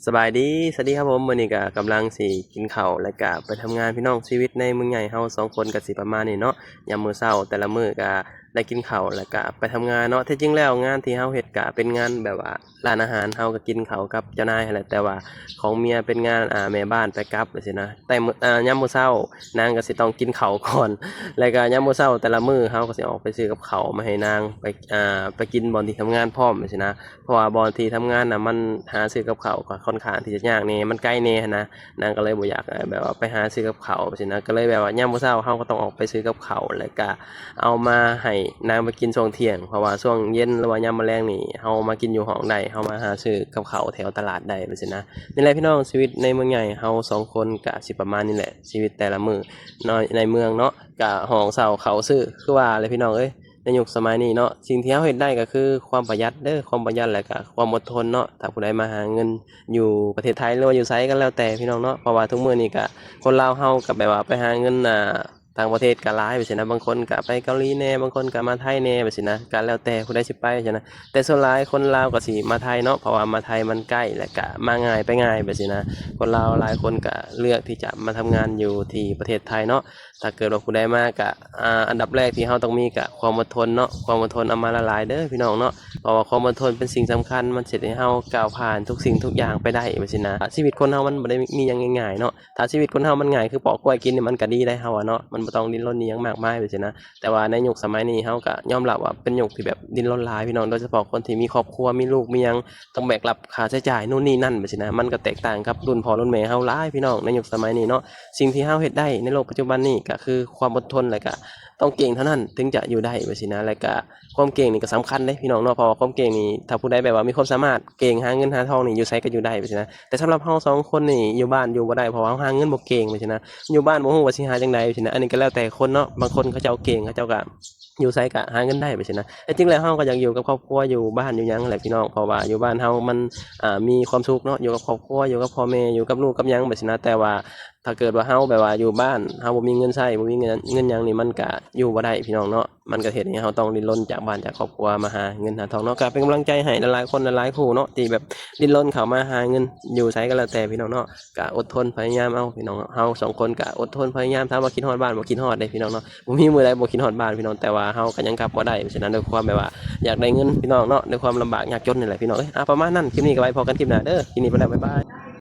ສະບາຍດີ ສະຫວັດດີຄັບຜົມ. ມື້ນີ້ກະກຳລັງຊິກິນເຂົ້າ ແລ້ວກະໄປທຳງານພີ່ນ້ອງ. ຊີວິດໃນເມືອງໃຫຍ່ເຮົາສອງຄົນກະຊິປະມານນີ້ເນາະ. ຍາມມື້ເຊົ້າແຕ່ລະມື້ກະໄດ້ກິນເຂົ້າ ແລ້ວກະໄປທຳງານເນາະ. ແທ້ຈິງແລ້ວງານທີ່ເຮົາເຮັດກະເປັນງານແບບວ່າ ຮ້ານອາຫານ ເຮົາກໍກິນເຂົ້າກັບເຈົ້ານາຍຫັ້ນແຫຼະ ແຕ່ວ່າຂອງເມຍເປັນງານ ອ່າ ແມ່ບ້ານໄປກັບຈັ່ງຊີ້ນະ. ແຕ່ມື້ ອ່າ ຍາມມື້ເຊົ້ານາງກໍຊິຕ້ອງກິນເຂົ້າກ່ອນ ແລ້ວກໍຍາມມື້ເຊົ້າແຕ່ລະມື້ເຮົາກໍຊິອອກໄປຊື້ກັບເຂົ້າມາໃຫ້ນາງໄປ ອ່າ ໄປກິນບ່ອນທີ່ທຳງານພ້ອມຈັ່ງຊີ້ນະ. ເພາະວ່າບ່ອນທີ່ທຳງານນະ ມັນຫາຊື້ກັບເຂົ້າກໍຄ່ອນຂ້າງທີ່ຈະຍາກແດ່ ມັນໄກແດ່ຫັ້ນນະ. ນາງກໍເລີຍບໍ່ຢາກ ເອີ ແບບວ່າໄປຫາຊື້ກັບເຂົ້າຊີ້ນະ. ກໍເລີຍແບບວ່າຍາມມື້ເຊົ້າເຮົາກໍຕ້ອງອອກໄປຊື້ກັບເຂົ້າ ແລ້ວກະ ເອົາມາໃຫ້ນາງໄປກິນຊ່ວງທ່ຽງ ເພາະວ່າຊ່ວງເຢັນ ຫຼືວ່າຍາມມື້ແລງນີ້ ເຮົາມາກິນຢູ່ຫ້ອງໄດ້ ເຮົາມາຫາຊື້ກັບເຂົ້າແຖວຕະຫຼາດໄດ້ຈັ່ງຊີ້ນະ. ນີ້ແຫຼະພີ່ນ້ອງ ຊີວິດໃນເມືອງໃຫຍ່ເຮົາສອງຄົນກະຊິປະມານນີ້ແຫຼະ ຊີວິດແຕ່ລະມື້ເນາະ ໃນເມືອງເນາະ ກະຫ້ອງເຊົ່າເຂົ້າຊື້ ຄືວ່າແຫຼະພີ່ນ້ອງເອີຍ. ໃນຍຸກສະໄໝນີ້ເນາະ ສິ່ງທີ່ເຮົາເຮັດໄດ້ກໍຄືຄວາມປະຢັດເດີ ຄວາມປະຢັດ ແລະກະຄວາມອົດທົນເນາະ. ຖ້າຜູ້ໃດມາຫາເງິນຢູ່ປະເທດໄທ ຫຼືວ່າຢູ່ໃສກໍແລ້ວແຕ່ພີ່ນ້ອງເນາະ ເພາະວ່າທຸກມື້ນີ້ກະຄົນລາວເຮົາກໍແບບວ່າໄປຫາເງິນ ອ່າ ຕ່າງປະເທດກໍຫຼາຍຈັ່ງຊີ້ນະ. ບາງຄົນກໍໄປເກົາຫຼີແດ່ ບາງຄົນກໍມາໄທແດ່ຈັ່ງຊີ້ນະ ກໍແລ້ວແຕ່ຜູ້ໃດຊິໄປຊີ້ນະ. ແຕ່ສ່ວນຫຼາຍຄົນລາວກໍຊິມາໄທເນາະ ເພາະວ່າມາໄທມັນໃກ້ ແລະກະມາງ່າຍໄປງ່າຍຈັ່ງຊີ້ນະ. ຄົນລາວຫຼາຍຄົນກໍເລືອກທີ່ຈະມາທຳງານຢູ່ທີ່ປະເທດໄທເນາະ. ຖ້າເກີດວ່າຜູ້ໃດມາກະ ອ່າ ອັນດັບແລກທີ່ເຮົາຕ້ອງມີກະຄວາມອົດທົນເນາະ ຄວາມອົດທົນເອົາມາຫຼາຍໆເດີພີ່ນ້ອງເນາະ ເພາະວ່າຄວາມອົດທົນເປັນສິ່ງສຳຄັນ ມັນຊິເຮັດໃຫ້ເຮົາກ້າວຜ່ານທຸກສິ່ງທຸກຢ່າງໄປໄດ້ວ່າຊີ້ນະ. ຊີວິດຄົນເຮົາມັນບໍ່ໄດ້ມີຫຍັງງ່າຍໆເນາະ ຖ້າຊີວິດຄົນເຮົາມັນງ່າຍຄືປອກກ້ວຍກິນນີ້ ມັນກະດີໄດ໋ ເຮົາວ່າເນາະ ມັນບໍ່ຕ້ອງດີ້ນລົນອີ່ຫຍັງມາກມາຍວ່າຊີ້ນະ. ແຕ່ວ່າໃນຍຸກສະໄໝນີ້ ເຮົາກະຍອມຮັບວ່າເປັນຍຸກທີ່ແບບດີ້ນລົນຫຼາຍພີ່ນ້ອງ ໂດຍສະເພາະຄົນທີ່ມີຄອບຄົວ ມີລູກມີຫຍັງ ຕ້ອງແບກຮັບຄ່າໃຊ້ຈ່າຍໂນ່ນນີ້ນັ້ນແບບຊີ້ນະ. ມັນກໍແຕກຕ່າງກັບລຸ້ນພໍ່ລຸ້ນແມ່ເຮົາຫຼາຍພີ່ນ້ອງ ໃນຍຸກສະໄໝນີ້ເນາະ. ສິ່ງທີ່ເຮົາເຮັດໄດ້ໃນໂລກປັດຈຸບັນນີ້ກໍຄືຄວາມອົດທົນ ແລະກະຕ້ອງເກັ່ງເທົ່ານັ້ນເຖິງຈະຢູ່ໄດ້ແບບຊີ້ນະ. ແລະກະຄວາມເກັ່ງນີ້ກໍສຳຄັນເດ້ພີ່ນ້ອງເນາະ ເພາະວ່າຄວາມເກັ່ງນີ້ ຖ້າຜູ້ໃດແບບວ່າມີຄວາມສາມາດເກັ່ງຫາເງິນຫາທອງນີ້ ຢູ່ໃສກໍຢູ່ໄດ້ແບບຊີ້ນະ. ແຕ່ສຳລັບເຮົາສອງຄົນນີ້ ຢູ່ບ້ານຢູ່ບໍ່ໄດ້ ເພາະວ່າເຮົາຫາເງິນບໍ່ເກັ່ງແບບຊີ້ນະ ຢູ່ບ້ານບໍ່ຮູ້ວ່າຊິຫາຈັ່ງໃດແບບຊີ້ນະ. ອັນນີ້ກໍແລ້ວແຕ່ຄົນເນາະ ບາງຄົນເຂົາເຈົ້າເກັ່ງ ເຂົາເຈົ້າກໍ ຢູ່ໃສກະຫາເງິນໄດ້ແບບຊີ້ນະ. ແທ້ຈິງແລ້ວເຮົາກໍຢາກຢູ່ກັບຄອບຄົວ ຢູ່ບ້ານຢູ່ຫຍັງແຫຼະພີ່ນ້ອງ ເພາະວ່າຢູ່ບ້ານເຮົາມັນ ອ່າ ມີຄວາມສຸກເນາະ ຢູ່ກັບຄອບຄົວ ຢູ່ກັບພໍ່ແມ່ ຢູ່ກັບລູກກັບຫຍັງແບບຊີ້ນະ. ແຕ່ວ່າຖ້າເກີດວ່າເຮົາແບບວ່າຢູ່ບ້ານ ເຮົາບໍ່ມີເງິນໃຊ້ ບໍ່ມີເງິນ ເງິນຫຍັງນີ້ ມັນກະຢູ່ບໍ່ໄດ້ພີ່ນ້ອງເນາະ. ມັນກະເຮັດໃຫ້ເຮົາຕ້ອງດີ້ນລົນຈາກບ້ານຈາກຄອບຄົວມາຫາເງິນຫາທອງເນາະ. ກະເປັນກຳລັງໃຈໃຫ້ຫຼາຍໆຄົນຫຼາຍໆຄູ່ເນາະ ທີ່ແບບດີ້ນລົນເຂົ້າມາຫາເງິນ ຢູ່ໃສກໍແລ້ວແຕ່ພີ່ນ້ອງເນາະ ກະອົດທົນພະຍາຍາມເອົາພີ່ນ້ອງເນາະ. ເຮົາສອງຄົນກະອົດທົນພະຍາຍາມ ຖາມວ່າຄິດຮອດບ້ານບໍ່? ຄິດຮອດເດ້ພີ່ນ້ອງເນາະ ບໍ່ມີມື້ໃດບໍ່ຄິດຮອດບ້ານພີ່ນ້ອງ ແຕ່ວ່າເຮົາກໍຍັງກັບບໍ່ໄດ້ ເພາະສະນັ້ນດ້ວຍຄວາມແບບວ່າຢາກໄດ້ເງິນພີ່ນ້ອງເນາະ ດ້ວຍຄວາມລຳບາກຍາກຈົນນີ້ແຫຼະພີ່ນ້ອງເອີຍ. ອ່າ ປະມານນັ້ນ ຄລິບນີ້ກໍໄວ້ພໍ້ກັນຄລິບໜ້າເດີ ຄລິບນີ້ໄປແລ້ວ ບາຍບາຍ.